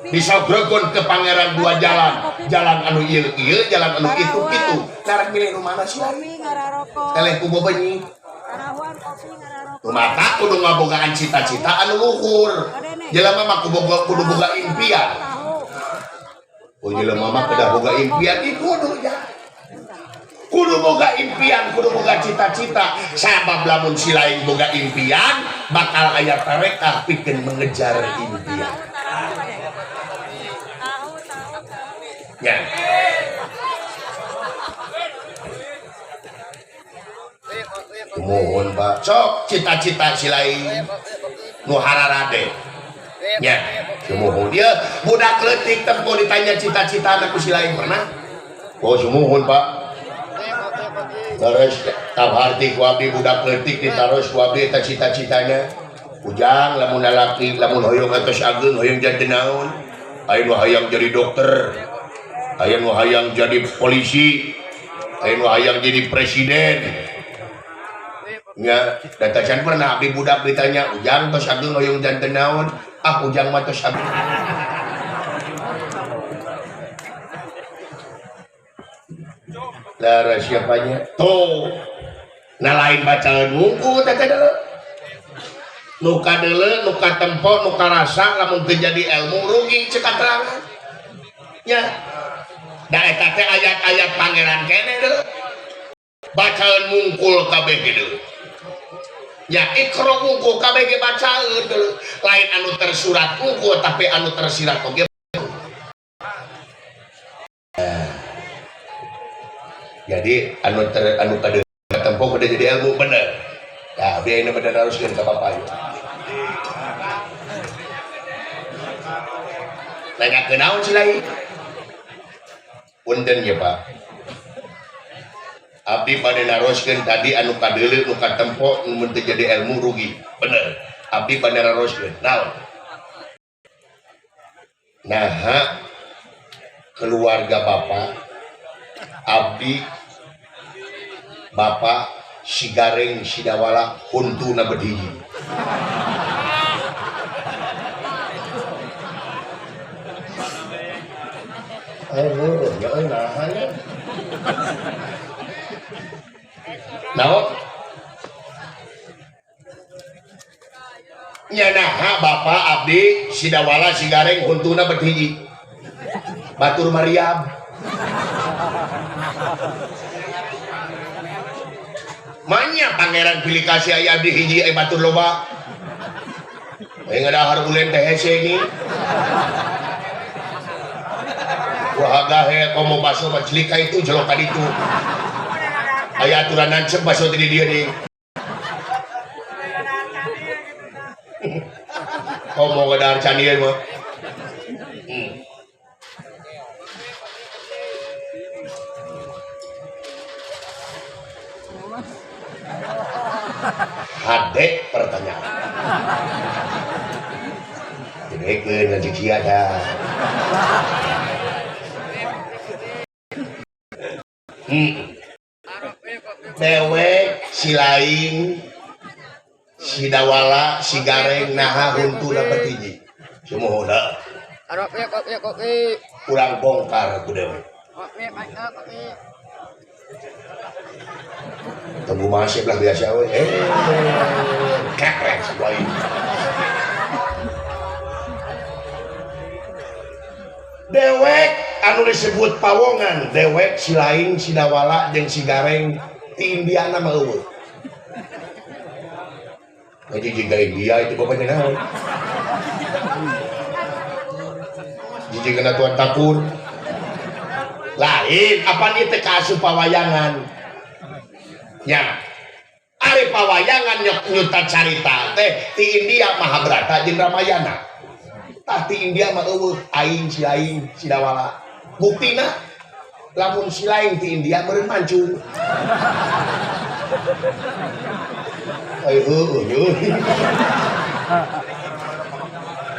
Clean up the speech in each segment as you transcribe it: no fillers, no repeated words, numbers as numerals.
Disogrogkeun ke pangeran dua jalan, jalan anu ieu ieu, jalan anu kitu kitu. Narek milih nu mana sih? Eleh ku bobenyi. Mata kudu ngabogaan cita-cita anu luhur. Jelema mah kudu boga impian. Oh jelema mah kedah boga impian, ih kudu ya. Kudu boga impian, kudu boga cita-cita. Sabab lamun si lain boga impian, bakal aya tarekah pikeun mengejar impian. Ya. Mohon Pak, sok cita-cita si lain nu hararade. Ya, sumuhun dia budak leutik tempo ditanya cita-cita anak ku si lain pernah? Oh sumuhun Pak. Terus tawarti ku abdi budak leutik ditaros ku abdi eta cita-citanya. Ujang lamun lalaki lamun hoyong atos ageung hoyong jadi naon? Aya nu hayang jadi dokter, aya nu hayang jadi polisi, aya nu hayang jadi presiden. Nya, data can pernah abdi budak ditanya, "Ujang tos ageung hoyong janten naon?" Ah, ujang mah tos ageung. Lara siapanya? Tuh. Nah lain bacaan wungkul teh teh deuleu. Nu kadeuleu, nu katempo, nu karasa lamun teu jadi ilmu rugi cek katerangan. Nya. Da eta teh ayat-ayat pangeran keneh deuleu. Bacaan mungkul kabeh ge deuleu. Ya ikro wungkul kabeh ge bacaan deuleu. Lain anu tersurat wungkul tapi anu tersirat oge. Jadi anu ter anu kade tempo kudu jadi ilmu bener. Ya abdi ayeuna bener haruskeun ka bapak ieu. Nanya ke naon si lain? Punten ya Pak. Abdi bade naroskeun tadi anu kadeuleu nu katempo nu mun teu jadi ilmu rugi. Bener. Abdi bade naroskeun. Naon? Naha keluarga bapak abdi bapak si Gareng si Dawala huntuna bedhiji. Aduh, ya naha nya. Naon? Nya naha bapak abdi si Dawala si Gareng huntuna bedhiji. Batur Mariam. Manya pangeran pilih kasih aya abdi hiji aya batur loba. Aya ngadahar ulen teh hese ini. Wah gahe komo baso mah celika itu jelok ka ditu. Aya aturan nancep baso teh di dieu deui. Komo ngadahar canieu mah. Hadek pertanyaan. Dibekeun ngaji sia dah. Dewek si lain si Dawala si Gareng naha huntuna betiji. Sumuhuna. Urang bongkar ku dewek. Tunggu masih lah biasa we. Keprek wae. Dewek anu disebut pawongan, dewek si lain si Dawala jeung si Gareng ti Indiana mah eueuh. Ngaji jiga India itu bapaknya naon? Jijig kana Tuan Takur. Lain apa ieu teh kaasup pawayangan? Nya. Ari pawayangan nyuta carita teh ti India Mahabharata jeung Ramayana. Tah ti India mah eueuh aing si lain si Dawala. Buktina lamun si lain ti India meureun mancung. Ayo heueuh yeuh.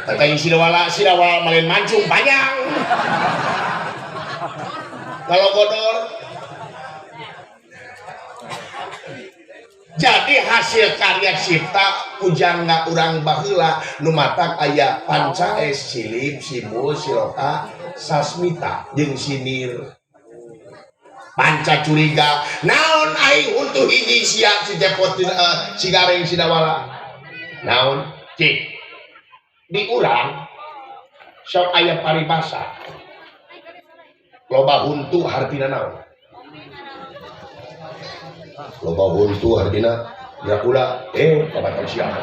Kata si Dawala, si Dawala malen mancung panjang. Kalau godor. Jadi hasil karya cipta pujangga urang baheula nu matak aya panca es silib simbul siloka sasmita jeung sinir. Panca curiga naon aing huntu hiji sia si cepot si gareng si dawala naon cik di urang sok aya paribasa loba huntu hartina naon loba huntu hartina Dracula kabatal siapa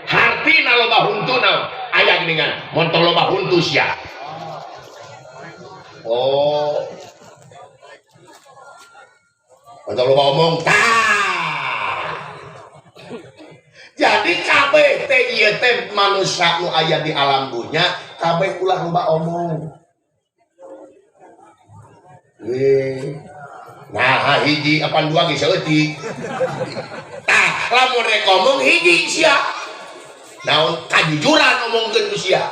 hartina loba huntu naon aya geuningan montong loba huntu sia. Oh, kalau loba omong tah. Jadi kabeh teh ieu teh manusia nu aya di alam dunya kabeh ulah loba omong. Nah hiji apan dua geus saeutik. Tah lamun rek ngomong hiji sia. Naon kajujuran omongkeun ku sia.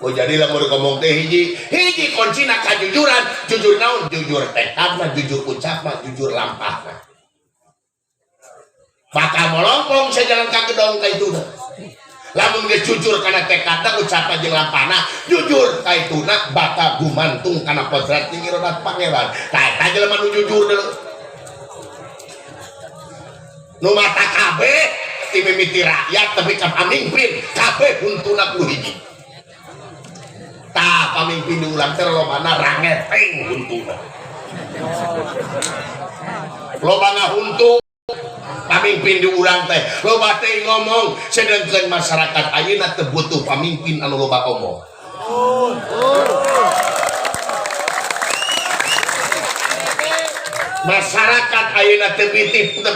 Oh jadi lamun ngomong teh hiji, hiji kuncina kajujuran, jujur naon, jujur tekadna, jujur ucapna, jujur lampahna. Bakal molompong sajalan ka gedong ka ituna. Lamun geus jujur kana tekadna, ucapna jeung lampahna, jujur ka ituna bakal gumantung kana kodrat jeung irodat pangeran. Tah eta jelema nu jujur deuleu. Nu mata kabeh ti mimiti rakyat tapi ka pamimpin kabeh huntuna kudu hiji. Tah pamimpin di urang teh lobana rangeteng huntuna. Loba ngahuntu pamimpin di urang teh loba teh ngomong sedengkeun masyarakat ayeuna teu butuh pamimpin anu loba omong. Masyarakat ayeuna teu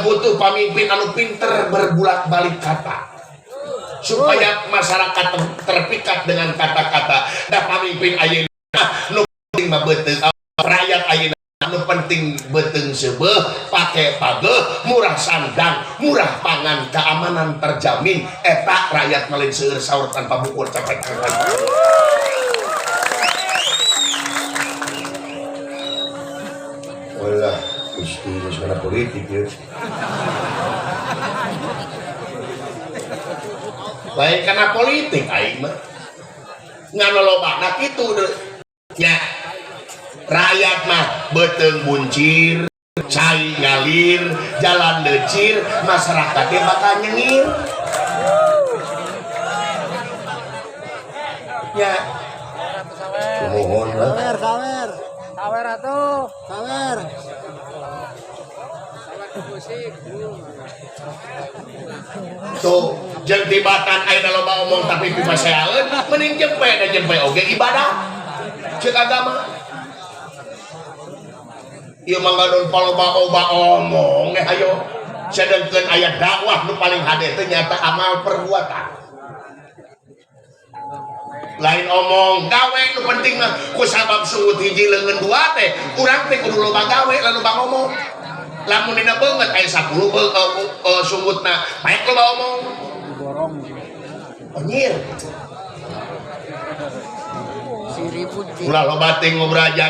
butuh pamimpin anu pinter berbulak-balik kata. Supaya masyarakat terpikat dengan kata-kata. Da pamimpin ayeuna nu penting mah beuteung rakyat ayeuna nu penting beuteung seubeuh, pake pageuh, murah sandang, murah pangan, keamanan terjamin. Eta rakyat malin seueur saur tanpa bukur capek tangan. Walah, Gusti geus kana politik ieu. Lain karena politik aing mah ngan lobana kitu deui nya rakyat mah beuteung buncir cai ngalir jalan lecir masyarakat teh bakal nyengir nya mohon lah sawer sawer sawer atuh sawer tuh jeung tibatan ayeuna loba omong tapi pimaseaeun mending jempe da jempe oge ibadah ceuk agama ieu mah ngadon paloba-oba omong eh ayo sedengkeun aya dakwah nu paling hade teh nyata amal perbuatan lain omong gawe nu penting mah ku sabab sungut hiji leungeun dua teh urang teh kudu loba gawe lalu loba ngomong lamun dina beungeut aya 10 sungutna baik loba omong borong anjir si ribut ulah loba teh ngobrol.